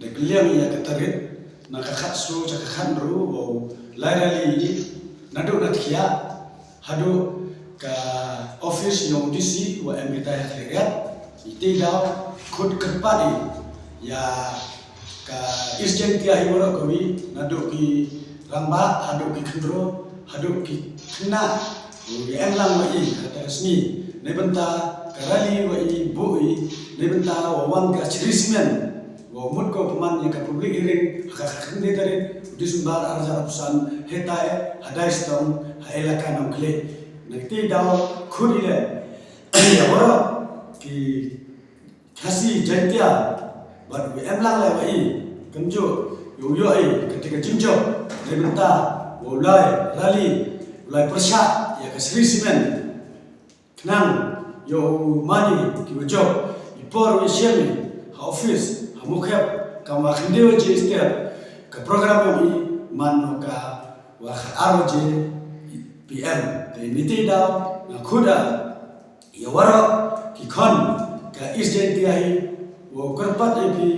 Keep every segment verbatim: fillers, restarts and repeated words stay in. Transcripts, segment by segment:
Da kylliang ïa ka tarik, na ka khatsaw sha ka khatnru, wow lai rally naduh na Tkhia haduh ka office jong u D C wa em kita ha Khliehriat. Ite daw khut kyrpad ïa ka East Jaintia hi waroh kawi, naduh ki rangbah haduh ki khynroo haduh ki khynnah, ïa em lang wa i ha kata ka sngi. Neibynta ka rally wa i buh i, neibynta wa wan ka Shree Cement, wa mut ko pynman ïa ka public hearing ha ka khatkhynde tarik December ar hajar arphew san, hetai ha Daistong ha elaka Nongkhlieh. Na kite daw khut i leh ïa waroh ki Khasi Jaintia, bad u em lang leh wa i, kumjuh ïa u ïoh i kata ka jingjop neibynta wow lai rally, u lai pyrshah ïa ka Shree Cement. Khnang ïa u man i ki wa jop, i por wa i shem i ha office ha Mawkhep, kam wa khynde waje step, ka program yong i man ka wa khatar waje P M. Te niti daw nga khuda ïa waroh ki khon ka East Jaintia hi, wow kyrpad ïa phi,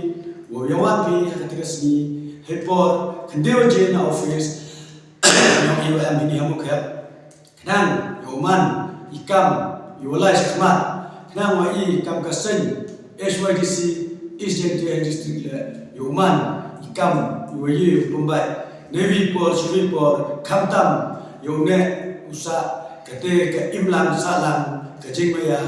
wow ïa wan phi ha kata ka sngi, ha i por khynde waje na office yong i wa em hini ha Mawkhep. Khnang ïa u man i kam, ïa u lai shakhmat, khnang wa i kam ka seng H Y D C East Jaintia District leh ïa u man i kam, ïa u wa i pynbeit na iwi i por sha iwi i por, khamtam ïa u neh u sah, kata ka imlang sahlang ka jingmaïa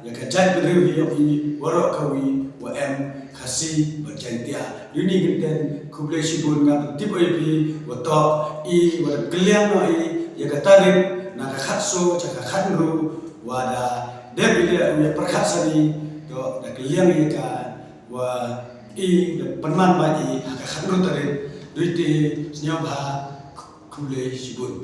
ïa ka jaitbynriew hi yong i waroh kawi wa em Khasi bad Jaintia. Uni kynten, khublei shibun, nga pyntip ïa phi wa toh i, wa kylliang noh i ïa ka tarik na ka khatsaw sha ka khatnru, wa da dep i leh u ïa pyrkhat sani, toh da kylliang ïa ka wa i da pynman bha i ha ka khatnru tarik. Duiti, sñiawbha, khublei shibun.